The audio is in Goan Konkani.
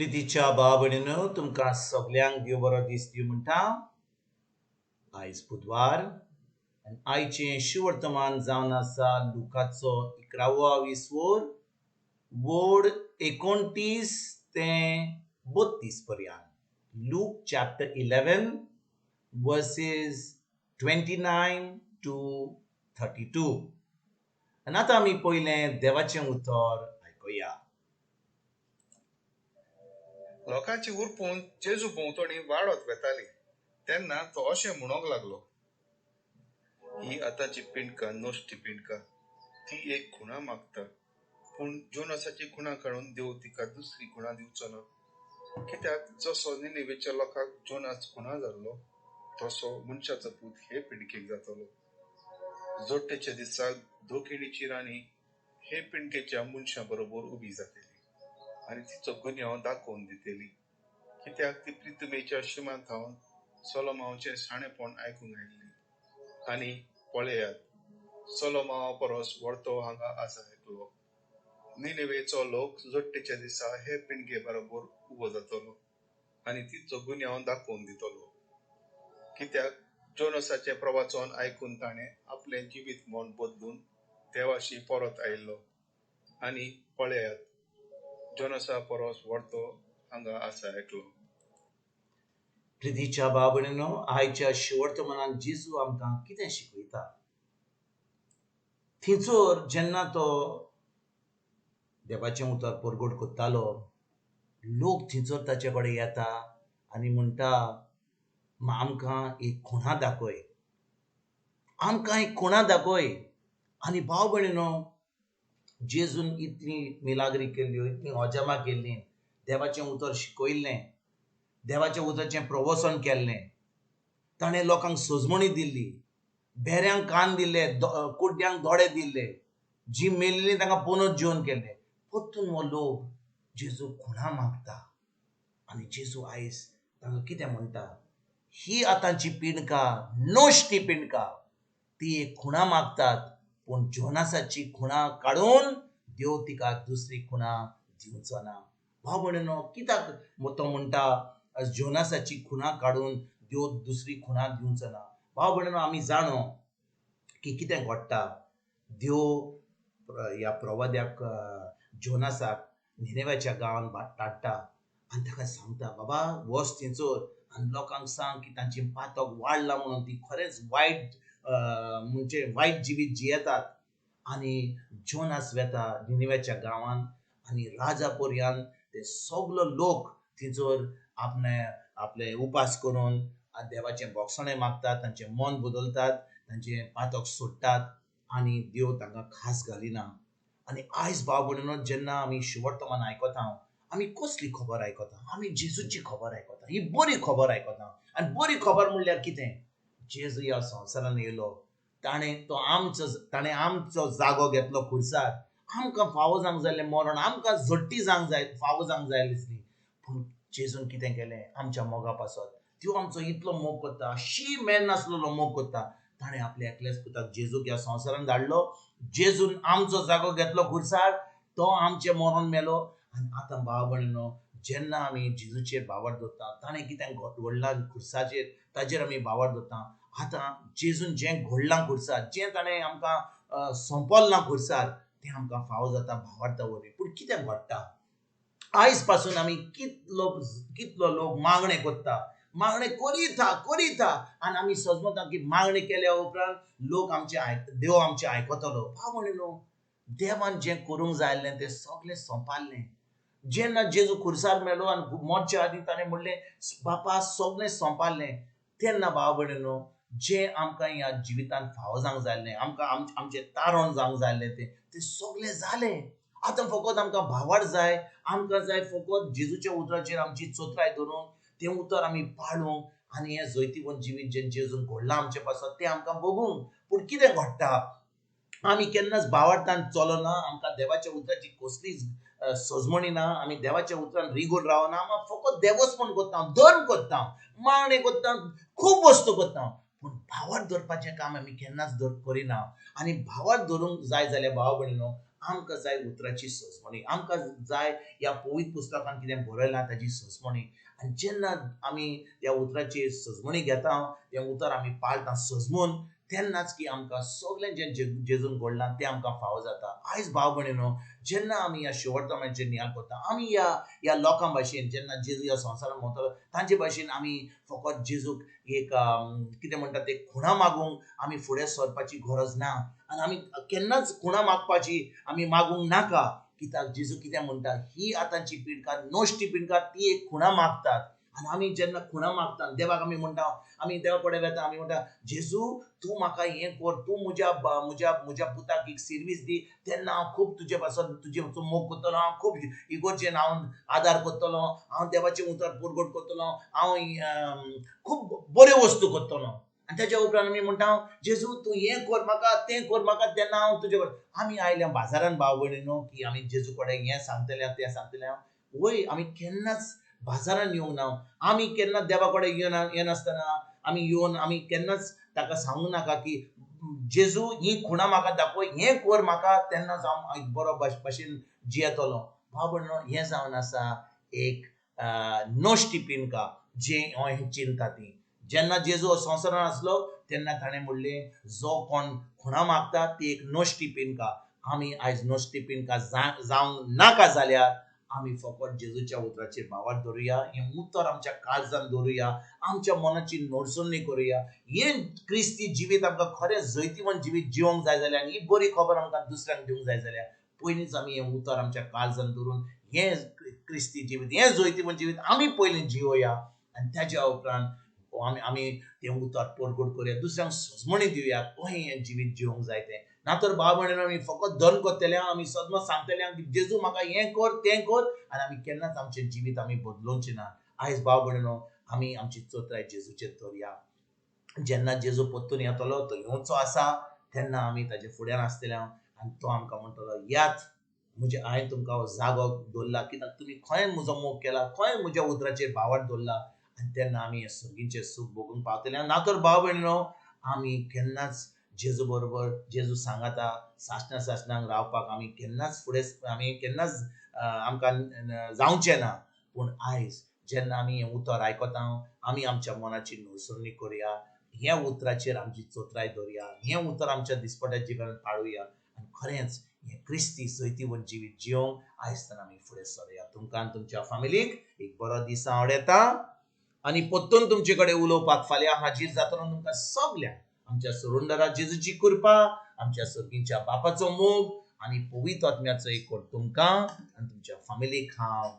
प्रितीच्या भाव भयणीनो, तुमकां सगल्यांक देव बरो दीस दिवं म्हणटा. आयज बुधवार आनी आयचें शुवर्तमान जावन आसा लुकाचो 11वो विसवोर वोड 29 ते 32 पर्यंत. Luke chapter 11 verses 29 to 32. आनी आतां आमी पयलें देवाचें उतर आयकुया. लोकांची उरपून जेजू भोंवतणी वाडत वेताली तेन्ना तो अशें म्हणूंक लागलो, ही आतांची पिंडका नश्टी पिंडका, ती एक खुणा मागता, पूण जोनासाची खुणा काडून देव तिका दुसरी खुणा दिवचो ना. कित्याक जसो निनेवेच्या लोकांक जोनास खुणा जाल्लो तसो मनशाचो पूत हे पिंडकेक जातलो. जोडटेच्या दिसा दोखिणीची राणी हे पिंडकेच्या मनशां बरोबर उबी जातली आनी तिचो गुन्यांव दाखोवन दितली, कित्याक ती प्रितमेच्या शिमा थावन सोलोमांवचें शाणेपण आयकूंक आयिल्ली. आनी पळयात, सोलोमांवा परस व्हडतो हांगा आसा एकलो. निनेवेचो लोक जोडटेच्या दिसा हे पिंडके बरोबर उबो जातलो आनी तिचो गुन्यांव दाखोवन दितलो, कित्याक जोनसाचें प्रवचन आयकून ताणें आपलें जिवीत मन बदलून देवाशी परत आयिल्लो. आनी पळयात, जोनसा परस व्हडतो हांगा आसा एकलो. प्रितीच्या भाव भयणीनो, आयच्या शिवर्तमानान जेजू आमकां कितें शिकयता? थंयसर जेन्ना तो देवाचें उतर परगट करतालो, लोक थंयसर ताचे कडेन येता आनी म्हणटा, आमकां एक खुणा दाखय, आमकां एक खुणा दाखय. आनी भाव भयणीनो, जेजून इतली मिलाग्री केल्ल्यो, इतली अजामा केल्लीं, देवाचें उतर शिकयल्लें, देवाच्या उतराचें प्रवचन केल्लें, ताणें लोकांक सजमणी दिल्ली, बेऱ्यांक कान दिल्ले, कुड्ड्यांक दोळे दिल्ले, जी मेल्लीं तांकां पुनर्जीवन जेवन केल्लें. परतून हो लोक जेजू खुणा मागता. आनी जेजू आयज तांकां कितें म्हणटा? ही आतांची पिंडका नश्टी पिंडका, ती एक खुणा मागतात, पूण जोनासाची खुणा काडून देव तिका दुसरी खुणा दिवचो ना. भाव भयणीनो, कित्याक तो म्हणटा जोनासाची खुणा काडून देव दुसरी खुणा दिवचो ना? भाव भयणीनो, आमी जाणो की कितें घडटा. देव ह्या प्रवाद्याक जोनासाक निनेव्याच्या गांवान धाडटा आनी ताका सांगता, बाबा वच थंयसर आनी लोकांक सांग की तांची पातक वाडलां म्हणून, ती खरेंच वायट म्हणजे वायट जिवीत जियेतात. आनी जोनास वेता निनेव्याच्या गांवान आनी राजा पर्यंत ते सगलो लोक थंयसर आपणे आपले उपास करून देवाचें बोगसणें मागतात, तांचें मन बदलतात, तांचें पातक सोडटात आनी देव तांकां खास घालिना. आनी आयज भाव भयणीनो, जेन्ना आमी शुवर्तमान आयकता, आमी कसली खबर आयकता? आमी जेजूची खबर आयकता, ही बरी खबर आयकता. आनी बरी खबर म्हणल्यार कितें? जेजू ह्या संवसारान येयलो, ताणें तो आमचो, ताणें आमचो जागो घेतलो खुर्सार. आमकां फावो जावंक जाय मरण, आमकां झडटी जावंक जाय, फावो जावंक जाय आसली, पूण जेजून कितें केलें? आमच्या मोगा पासत त्यो आमचो इतलो मोग करता, शी मेन नासलेलो मोग करता, ताणें आपल्या एकल्याच पुताक जेजूक ह्या संवसारान धाडलो. जेजून आमचो जागो घेतलो खुर्सार, तो आमचें मरण मेलो. आनी आतां भाव भयणीनो, जेन्ना आमी जेजूचेर भावार्थ दवरता, ताणें कितें घडलां खुर्साचेर ताचेर आमी भावार्थ दवरता. आतां जेजून जें घडलां खुर्सार, जें ताणें आमकां सोंपल्लां खुर्सार, तें आमकां फावो जाता भावार्था वरवीं. पूण कितें घडटा? आयज पासून आमी कितलो कितलो लोक मागणें करता, मागणें करीता करीता, आनी आमी सजमता की मागणें केल्या उपरांत लोक आमचे देव आमचें आयकतलो. भाव भयणीनो, देवान जें करूंक जाय आसलें तें सगलें सोंपाल्लें. जेन्ना जेजू खुर्सार मेलो आनी मरच्या आदीं ताणें म्हणलें, बापा सगलें सोंपाल्लें, तेन्ना भाव भयणीनो, जें आमकां ह्या जिवितांत फावो जावंक जाय आसलें, आमकां आमचें तारण जावंक जाय आसलें, तें तें सगलें जालें. आतां फकत आमकां भावार्थ जाय, आमकां जाय फकत जेजूच्या उतराचेर आमची चतुराय धरून तें उतर आमी पाळूंक आनी हें जैतिवंत जिवीत जें जेजून घडलां आमचे पासत तें आमकां भोगूंक. पूण कितें घडटा? आमी केन्नाच भावार्थान चलना, आमकां देवाच्या उतराची कसलीच सजमणी ना, आमी देवाच्या उतरान रिगून रावना, आमी फकत देवस्पण करता, धर्म करता, मागणें करता, खूब वस्तू करता, पूण भावार्थ धरपाचें काम आमी केन्नाच करिना. आनी भावार्थ धरूंक जाय जाल्यार भाव भयणीनो, आमकां जाय उतराची सजमणी, आमकां जाय ह्या पवित्र पुस्तकान कितें बरयलां ताची सजमणी. आनी जेन्ना आमी त्या उतराची सजमणी घेता, तें उतर आमी पाळटा सजमून, तेन्नाच की आमकां सगळें जें जेजून घडलां तें आमकां फावो जाता. आयज भाव भयणीनो, जेन्ना आमी ह्या शेवटच्या मेळचेर नियाळ करता, आमी ह्या ह्या लोकां भाशेन जेन्ना जेजू ह्या संवसारान भोंवतालो तांचे भाशेन आमी फकत जेजूक एक कितें म्हणटा ते खुणा मागूंक आमी फुडें सरपाची गरज ना. आनी आमी केन्नाच खुणा मागपाची आमी मागूंक नाका. कित्याक जेजू कितें म्हणटा, ही आतांची पिंडकार नश्टी पिंडकार ती एक खुणा मागतात. आनी आमी जेन्ना खुणा मागता देवाक आमी म्हणटा, आमी देवा कडेन वेता, आमी म्हणटा जेजू तूं म्हाका हें कर, तूं म्हज्या म्हज्या म्हज्या पुताक एक सिर्वीस दी, तेन्ना हांव खूब तुजे पासत तुजे मोग करतलो, हांव खूब इगोर्जेन हांव आदार करतलो, हांव देवाचें उतर परगट करतलो, हांव खूब बऱ्यो वस्तू करतलो. आनी तेज्या उपरांत आमी म्हणटा जेजू तूं हें कर म्हाका, तें कर म्हाका, तेन्ना हांव तुजे कडेन. आमी आयल्या बाजारान भाव भयणी न्हू की आमी जेजू कडेन हें सांगतले तें सांगतले. वय, आमी केन्नाच बाजारान येवंक ना, आमी केन्ना देवा कडेन येनासतना आमी येवन आमी केन्नाच ताका सांगूं नाका की जेजू ही खुणा म्हाका दाखय, हें कर म्हाका, तेन्नाच हांव एक बरो भाशेन जियेतलो. भाव भयणो, हें जावन आसा एक नश्टी पिनका जें हें चिंता ती. जेन्ना जेजू संवसारान आसलो तेन्ना ताणें म्हणलें जो कोण खुणा मागता ती एक नश्टी पिनका. आमी आयज नश्टी पिनका जावंक नाका जाल्यार आमी फकत जेजूच्या उतराचेर भावार्थ दवरुया, हें उतर आमच्या काळजान दवरुया, आमच्या मनाची नडसणी करुया. हें क्रिस्ती जिवीत आमकां खरें जैतिवंत जिवीत जिवंक जाय जाल्यार आनी ही बरी खबर आमकां दुसऱ्यांक दिवंक जाय जाल्यार पयलींच आमी हें उतर आमच्या काळजान दवरून हें क्रिस्ती जिवीत, हें जैतिवंत जिवीत आमी पयलीं जिवया. आनी ताज्या उपरांत आमी आमी तें उतर परगट करुया, दुसऱ्यांक सजमणी दिवया कशें हें जिवीत जिवंक जाय तें. ना तर भाव भयणीनो, आमी फकत धर्म करतले, आमी सदमत सांगतले की जेजू म्हाका हें कर तें कर, आनी आमी केन्नाच आमचें जिवीत आमी बदलोवचें ना. आयज भाव भयणीनो, आमी आमची चत्राय जेजूचेर दवरुया. जेन्ना जेजू परतून येतलो, तो येवचो आसा, तेन्ना आमी ताजे फुड्यान आसतले आनी तो आमकां म्हणटलो यात म्हजे हांवें तुमकां हो जागो दवरला, कित्याक तुमी खंय म्हजो मोग केला, खंय म्हज्या उतराचेर भावार्थ दवरला. आनी तेन्ना आमी हें सर्गीचें सूख भोगूंक पावतले. ना तर भाव भयणीनो, आमी केन्नाच जेजू बरोबर जेजू सांगाता सासणा सासणांक रावपाक आमी केन्नाच फुडें आमी केन्नाच आमकां जावचें ना. पूण आयज जेन्ना आमी हें उतर आयकता, आमी आमच्या मनाची नसरणी करुया, ह्या उतराचेर आमची चत्राय दवरुया, हें उतर आमच्या दिसपट्या जिवनांत पाळुया आनी खरेंच हें क्रिस्ती जैतिवंत जिवीत जिवंक आयज आमी फुडें सरुया. तुमकां आनी तुमच्या फामिलीक एक बरो दीस हांव आवडटा आनी परतून तुमचे कडेन उलोवपाक फाल्यां हाजीर जातलो. तुमकां सगल्यांक आमच्या सरुंदरा जेजूची कृपा, आमच्या सर्गीच्या बापाचो मोग आनी पवित्र आत्म्याचो एकवट तुमकां आनी तुमच्या फामिलीक हांव